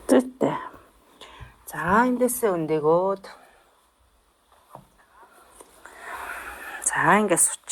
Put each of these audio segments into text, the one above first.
Зүйтэй. За эндээсээ өндөгөөд. За ингээд сууч.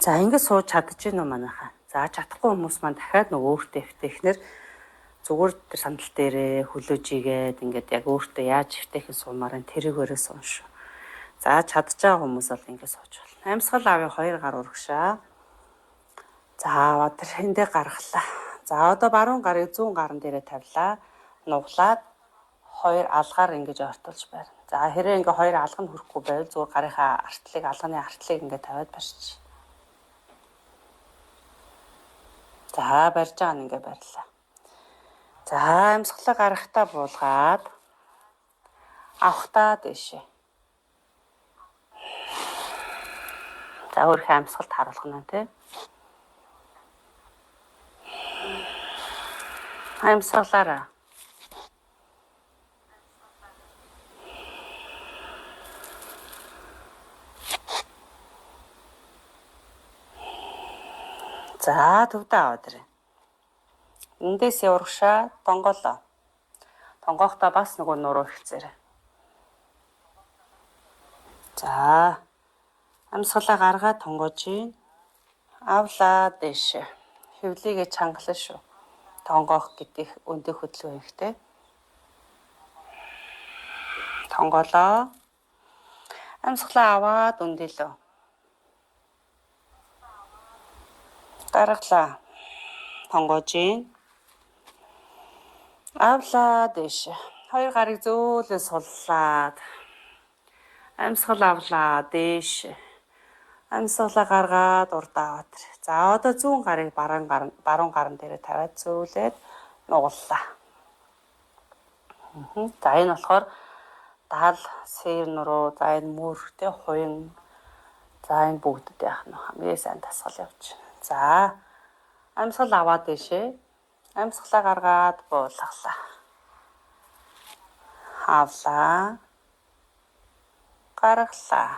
За ингээд сууж чадаж гин үү манайхаа. За чадахгүй хүмүүс маань дахиад нөгөө өөртөө эвтэйхнэр зүгээр тэр сандал дээрээ хөлөөж игээд ингээд яг өөртөө яаж эвтэйхэн суумаар энэ тэрэгээрээ суун шүү. За чадж байгаа хүмүүс бол ингээд сууж болно. Амьсгал авъя хоёр гар урагшаа. За аваад тэр эндээ гаргалаа. За одоо баруун гарыг зүүн гаран дээрээ тавилаа. Нуглаад хоёр алгаар ингэж ортолж барина. За хэрэг ингээ хоёр алга нь хүрэхгүй байвал зүгээр гарынхаа артлыг алганы артлыг ингээ тавиад барьчих. За барьж байгаа нь ингээ барьлаа. За амьсгалаа гаргахтаа буулгаад авахтаа дээшээ. За өөрийнхөө амьсгалд харуулах нь тий. Амьсгалаараа. За төвдөө аваад ирээ. Эндээс урагшаа тонгоолоо. Тонгоохтой бас нөгөө нуруу ихцээрээ. За амьсгалаа гаргаад тонгоож ийн. Авлаа дээшээ. Хөвлийгээ чангалаа шүү. Тонгоох гэдэг өндөр хөдөлгөөн хэрэгтэй. Тонгоолоо. Амьсгалаа аваад өндөлөө. Гаргалаа. Тонгоож ийн. Авлаа дээшээ. Хоёр гарыг зөөлөн суллаад амьсгал авлаа дээш. Амьсгалаа гаргаад урдаа аваад. За одоо зүүн гарыг баруун гаран дээрээ тавиад зөөлөөд нугаллаа. За энэ болохоор даал, сэр нуруу, за энэ мөр, тэ хуян, за энэ бүгдэд яах нь хамгийн сайн дасгал явж. За амьсгал аваад дээшээ. Амьсгалаа гаргаад буулгалаа. Авлаа. Гаргалаа.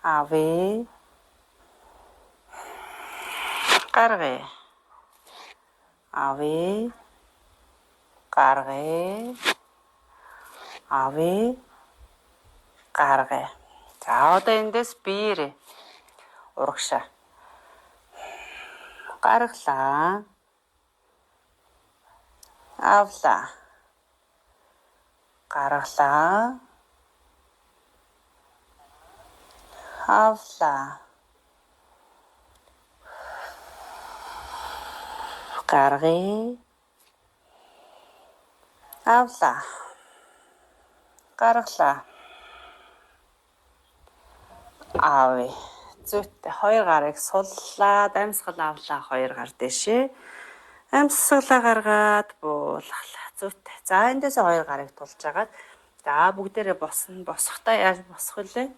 Авъя. Гаргая. Авъя. Гаргая. Авъя. Гаргая. За одоо эндээс биеэрээ урагшаа. Гаргалаа. Авлаа. Гаргалаа. Авлаа. Гаргая. Авлаа. Гаргалаа. Авъя. Зүйтэй хоёр гарыг суллаад амьсгал авлаа хоёр гар дээшээ. Амьсгалаа гаргаад буулгалаа. Зүйтэй. За эндээс хоёр гарыг тулж агаад за бүгдээрээ босно. Босохдоо яаж босох вүлээ?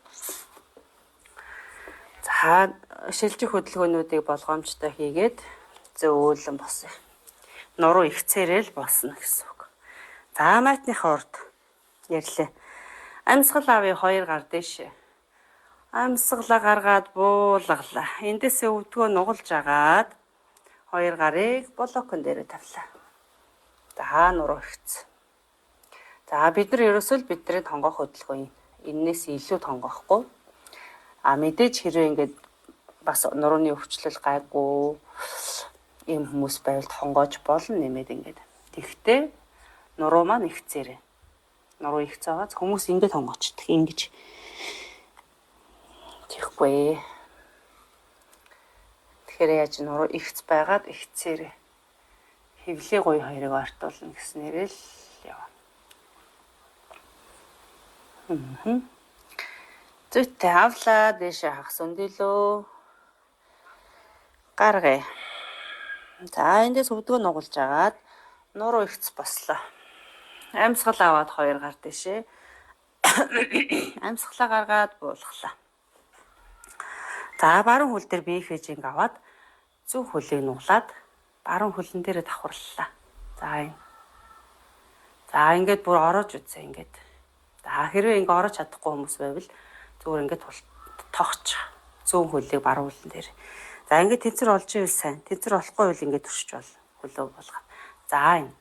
За шилжих хөдөлгөөнүүдийг болгоомжтой хийгээд зөөлөн босъё. Нуруу ихцээрээ л босно гэсэн үг. За маятныхаа урд ярьлаа. Амьсгал авъя хоёр гар дээшээ. Амьсгалаа гаргаад буулгалаа. Эндээсээ өвдгөө нугалж агаад хоёр гарыг блокон дээрээ тавилаа. За нуруу ихц. За бид нар ерөөсөө л бидний тонгоох хөдөлгөөн энээс илүү тонгоохгүй. А мэдээж хэрвээ ингээд бас нурууны өвчлөл гайгүй ийм хүмүүс байвал тонгоож болно нэмээд ингээд. Тэгвэл нуруу маань ихцээрээ. Нуруу ихц байгааз хүмүүс ингээд тонгоочдөг ингэж. Тэгэхгүй. Тэгэхээр яаж нуруу ихц байгаад ихцээрээ хевлээ гоё хоёрыг ортуулна гэснээрээ л явна. Зүйтэй авлаа дээшээ хагас өндөлөө. Гаргая. За эндээс өвдгөө нугалж агаад нуруу ихц бослоо. Амьсгал аваад хоёр гар дээшээ. Амьсгалаа гаргаад буулгалаа. За баруун хөл дээр бие хийж ингэ аваад зүүн хөлийг нуглаад баруун хөлн дээрээ давхарлаа. За энэ. За ингээд бүр ороож үзье ингээд. За хэрвээ ингэ ороож чадахгүй хүмүүс байвал зүгээр ингээд тогч зүүн хөлийг баруун хөлн дээр. За ингээд тэнцвэр олж ивэл сайн. Тэнцвэр олохгүй бол ингээд туршиж бол хөлөө болгоо. За энэ.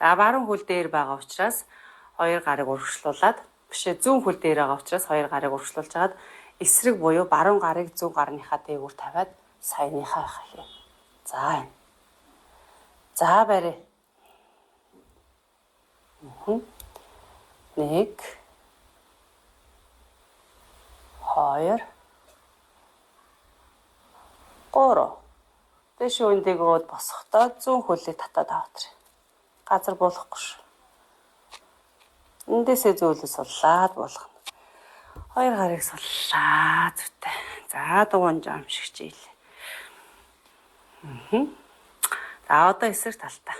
За баруун хөл дээр байгаа учраас хоёр гарыг урагшлуулад биш зүүн хөл дээр байгаа учраас хоёр гарыг урагшлуулж хагаад эсрэг буюу баруун гарыг зүүн гарныхаа дээгүүр тавиад саяныхаа хий. За энэ. За барь. 1 2 3. Дэш өндөгөөд босохдоо зүүн хөлийг татаад аваад. Газар буулгахгүй шүү. Эндээсээ зөөлөн суллаад буулгана. Хоёр гарыг суллаа зүйтэй. За дугуйн жам шиг чийл. За одоо эсрэг талтай.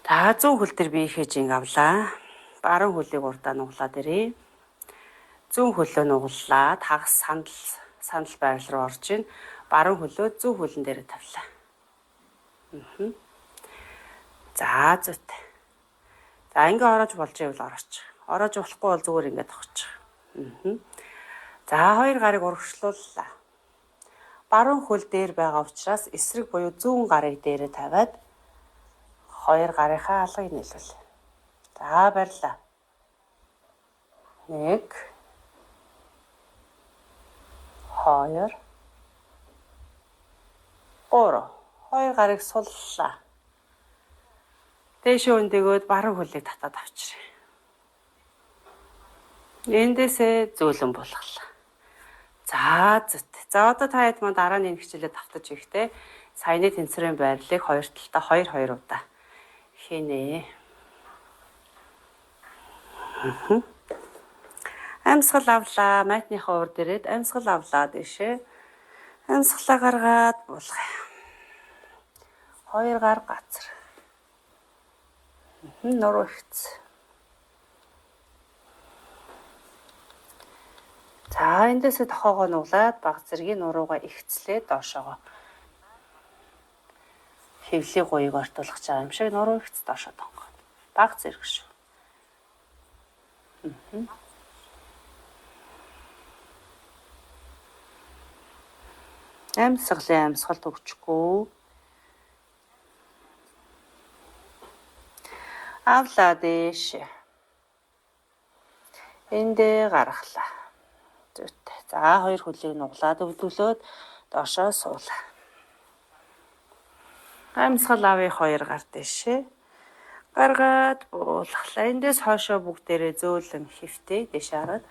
За зүүн хөл дээр бие хэж инг авлаа. Баруун хөлийг урдаа нуглаад ирээ. Зүүн хөлөө нуглаад хагас сандал байрлал руу орж ийн. Баруун хөлөө зүүн хөлн дээр тавилаа. За зүйтэй. За ингээ ороож болж ивэл орооч. Ороож болохгүй бол зүгээр ингээ тогтчих. За хоёр гарыг урагшлууллаа. Баруун хөл дээр байгаа учраас эсрэг буюу зүүн гарыг дээрээ тавиад хоёр гарынхаа алгыг нийлүүл. За барьлаа. 1 2 3. Хоёр гарыг суллаа. Дээшээ өндөгөөд баруун хөлийг татаад авчирээ. Эндээсээ зөөлөн буулгалаа. За зүт. За одоо та хэд маань дараа нь энэ хичээлээ давтаж ихдээ саяны тэнцвэрийн байрлалыг хоёр талдаа 2-2 удаа хийнэ. Амьсгал авлаа. Майтныхаа урд ирээд амьсгал авлаа дээшээ. Амьсгалаа гаргаад буулгая. Хоёр гар газар. Нуруу ихц. За эндээсээ тохоогоо нуглаад баг зэргийн нуруугаа ихцлээ доошоогоо. Хэвлийг гуйг ортуулах байгаа юм шиг нуруу ихц доошоо тонгоо. Баг зэрэг шүү. Амьсгалын амьсгалд өгчихгүй. Авлаа дээш. Эндээ гаргалаа. Зүйтэй. За хоёр хөлийг нуглаад өвдөлөөд доошоо суулаа. Амьсгал авъя хоёр гар дээшээ. Гаргаад буулгалаа. Эндээс хойшоо бүгдээрээ зөөлөн хэвтэй дээш хараад.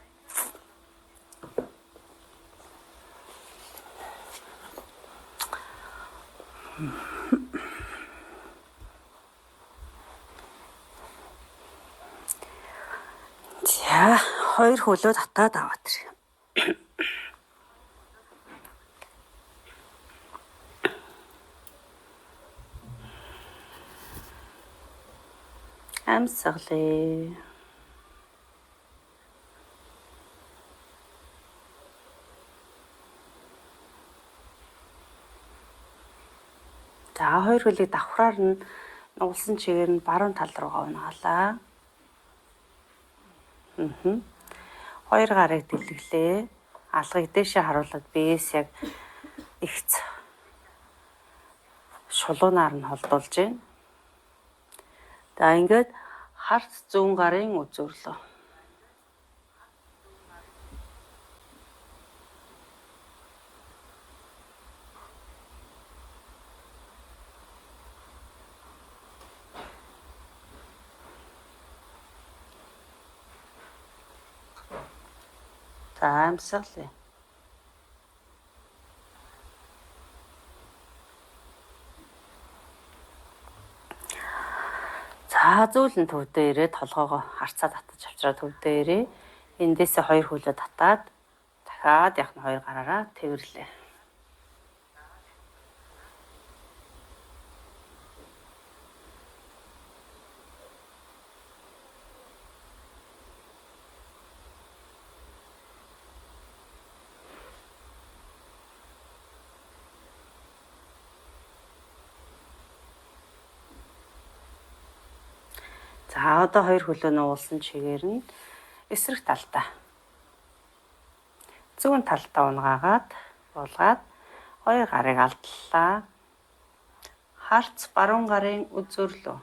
За хоёр хөлөө татаад аваад ирээ. Амьсгалээ. За хоёр хөлийг давхраар нь нугалсан чигээр нь баруун тал руугаа унагалаа. Хоёр гарыг дэлгэглээ. Алгыг дээшээ харуулад биес яг ихц шулуунаар нь холдуулж байна. За ингээд харц зүүн гарын үзүүрлөө. За амьсгалаа. За зөөлөн төвдөө ирээд толгоогоо харцаа татаж авчраа төвдөө ирээ. Эндээсээ хоёр хөлөө татаад дахиад яг нь хоёр гараараа тэвэрлээ. За одоо хоёр хөлөө нуулсан чигээр нь эсрэг талдаа. Зүүн талдаа унгаагаад Буулгаад хоёр гарыг алдлаа. Харц баруун гарын үзүүрлөө.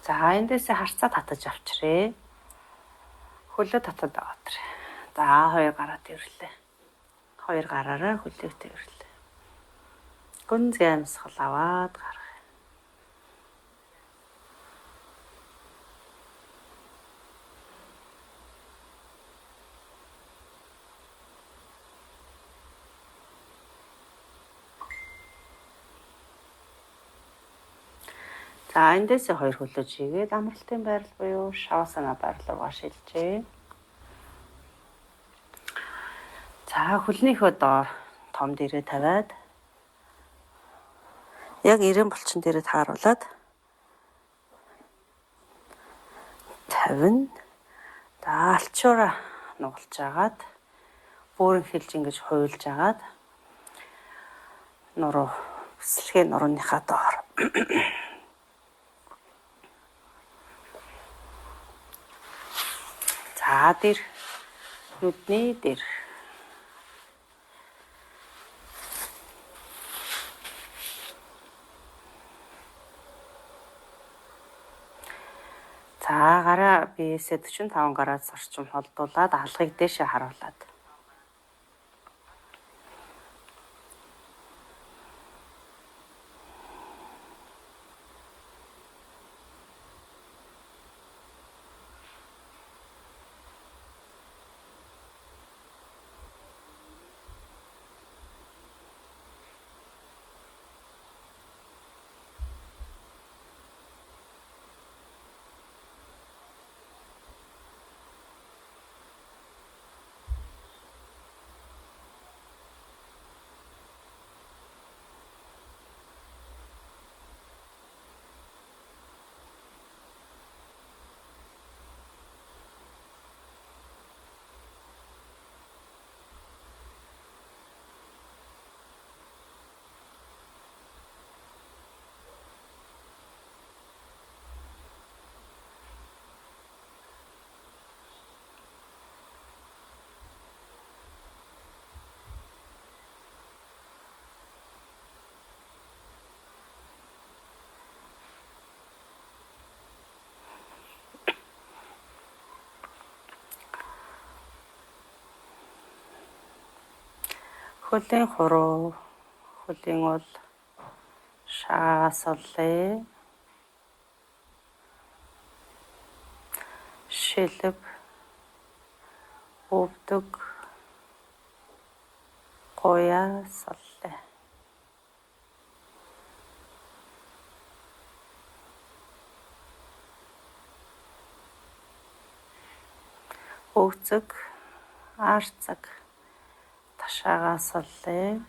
За эндээсээ харцаа татаж авчирээ. Хөлөө татаад аваад. За хоёр гараа тэрвэрлээ. Хоёр гараараа хөлөөг тэрвэрлээ. Гүнзгий амьсгал аваад гаргая. За эндээсээ хоёр хөлөө чигээд амралтын байрлал буюу шавасана байрлал руугаа шилжээ. За хөлнийхөө доор том дээрээ тавиад яг 90 булчин дээрээ тааруулаад тавина. За алчуура нугалж агаад бөөрн хэлж ингэж хуйлж агаад нуруу бэсэлхээ нурууныхаа доор. За дэр нүдний дэр. За гараа биесээ 45 градус орчим холдуулаад алгыг дээшээ харуулад. Хөлийн хуруу, хөлийн ул шаасаллаа. Шилэг, өвдөг, гояасаллаа. Өвцөг, арцаг ташаагаасаллаа.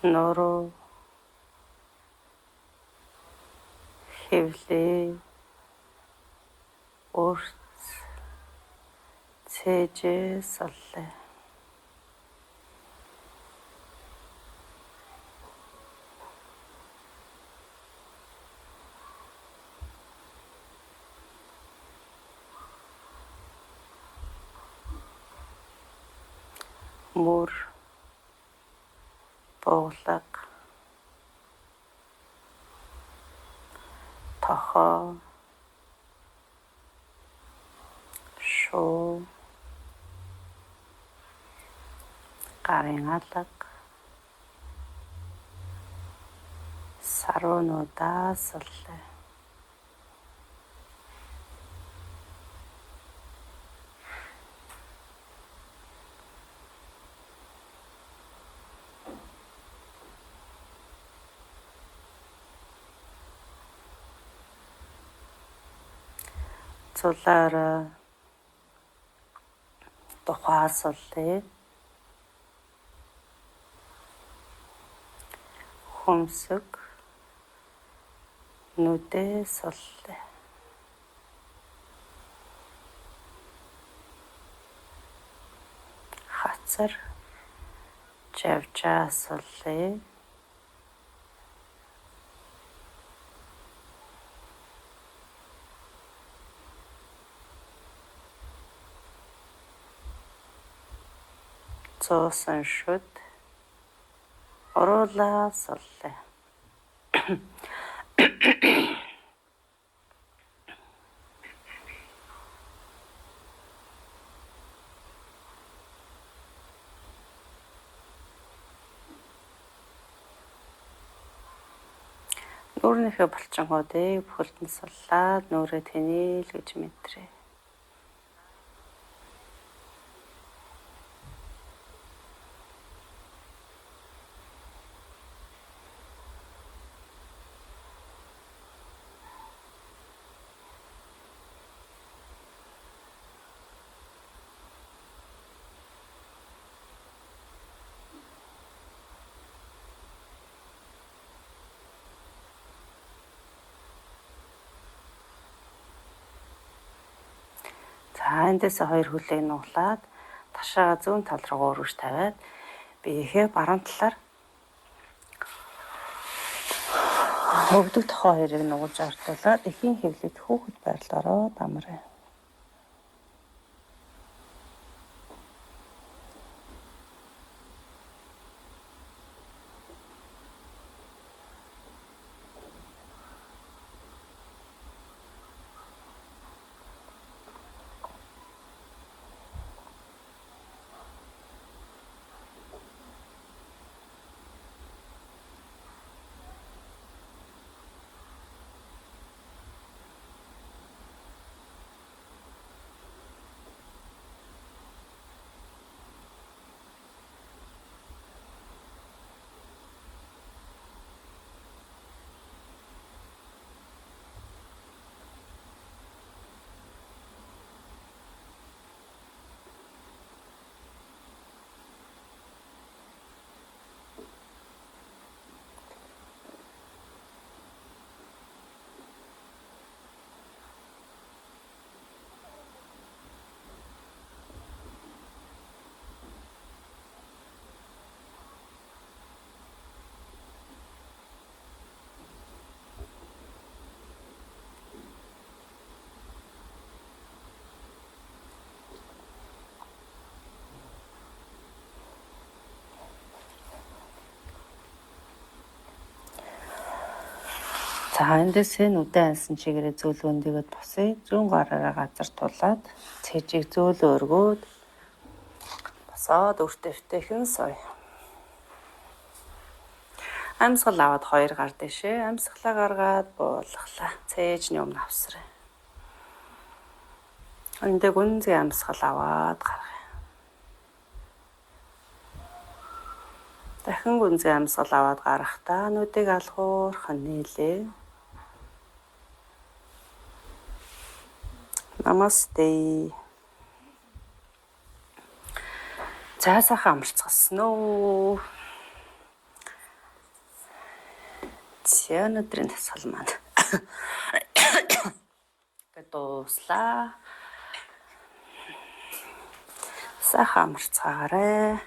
Нуруу, хэвлээ, өрц, цээжээ саллаа. Мөр, буулга, тохоо, шуу, Гарын алга, саруунуудаа суллаа. Цулаараа тухаа суллаа. Хөмсөг нүдээ суллаа. Хацар жавжаа суллаа. Цуусан шүд уруулаа суллаа. Нүүрнийхээ булчингуудыг бүхэлд нь суллаад нүрээ тэнээл гэж мэдрээ. За эндээс хоёр хөлийг нуглаад ташаага зүүн тал руу өргөж тавиад биеийнхээ баруун талаар өвдөг тохоо хоёрыг нугалж ортуулаад эхийн хэвлэгт хүүхэд байрлал ороод амраа. За эндээсээ нүдэн ансан чигээрээ зөөлөн өндөгөөд босъё. Зүүн гараараа газар тулаад цэжийг зөөлөн өргөөд босоод өөртөө эвтэйхэн сууя. Амьсгал аваад хоёр гар дэшээ, амьсгалаа гаргаад буулгалаа. Цээжний өмнө авсраа. Өндөг үнзий амьсгал аваад гаргая. Дахин гүнзгий амьсгал аваад гарахдаа нүдийг алгуурхан нийлээ. Намасте. За сайхан амарцгаасан уу. За өнөөдрийн дасгал маань дууслаа. Сайхан амарцгаарай.